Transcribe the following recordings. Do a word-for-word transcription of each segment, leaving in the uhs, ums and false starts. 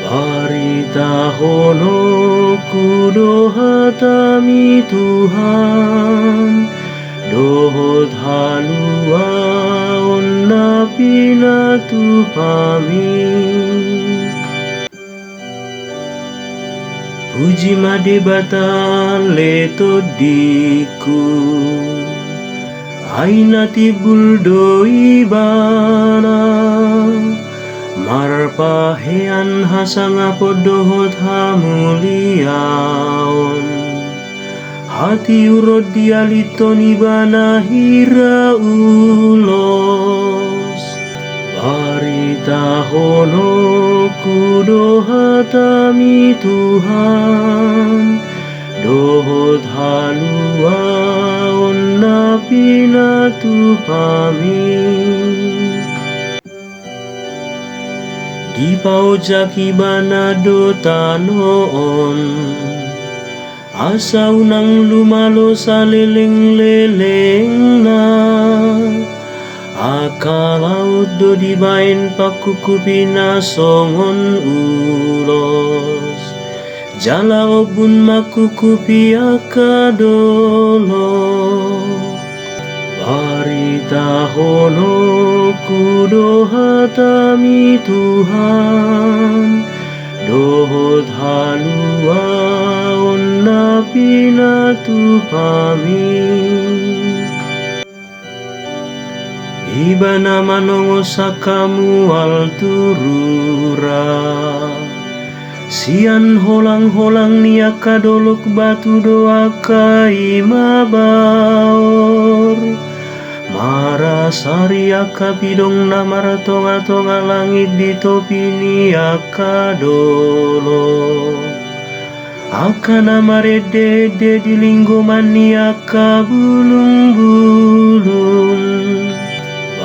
Baritahononku do hataMi Tuhan, dohot haluaon na pinatupaMi. Puji ma Debata ale tondingku, ai na timbul do Ibana marpahean hasangapon dohot hamuliaon. Hatiuron dialithon Ibana hira ulos. Baritahononku do hataMi Tuhan, dohot haluaon na pinatupaMi. Dipaojak Ibana do tano on, asa unang lumalo salelenglelengna. Angka laut do dibaen pangkupkupina songon ulos, jala ombun mangkupkupi angka dolok. Baritahononku do hataMi Tuhan, dohot haluaon na pinatupaMi. Ibana manongos angka mual tu rura. Sian holangholang ni angka dolok batu do angka i mabaor. Marasari angka pidong na martongatonga langit di topi ni angka dolok, angka na marendeende di linggoman ni angka bulungbulung.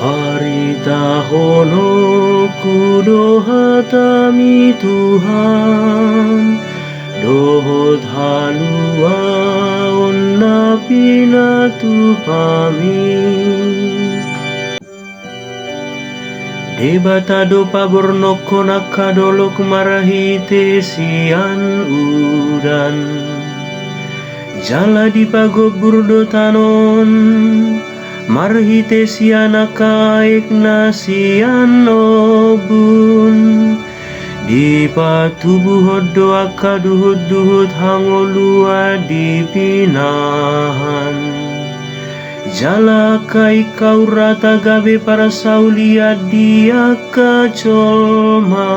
Baritahononku do hataMi Tuhan, dohot haluaon na pinatupaMi. Debata do pabornongkon angka dolok marhite sian udan, jala dipagombur do tano on marhite sian angka aek na sian ombun. Dipatubuhon do angka duhutduhut hangoluan di pinahan, jala angka ingka urata gabe parsaulian di angka jolma.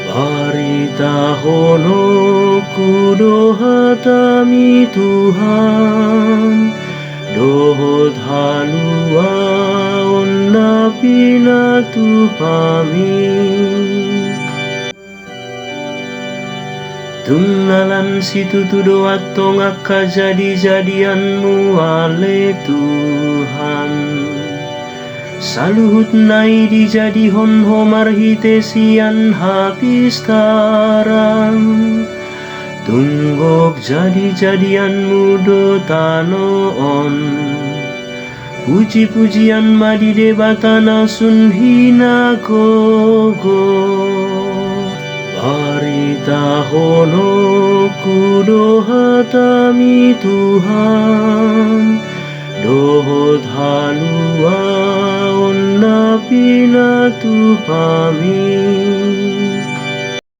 Baritahononku do hataMi Tuhan, dohot haluaon na pinatupaMi. Tung na lan situtu do antong angka jadijadianMu ale Tuhan. Saluhutna i dijadihon Ho marhite sian hapistaran. Tung gok jadijadianMu do tano on. Pujipujian ma di Debata na sun hinagogo. Baritahononku do hataMi Tuhan, dohot haluaon na pinatupaMi.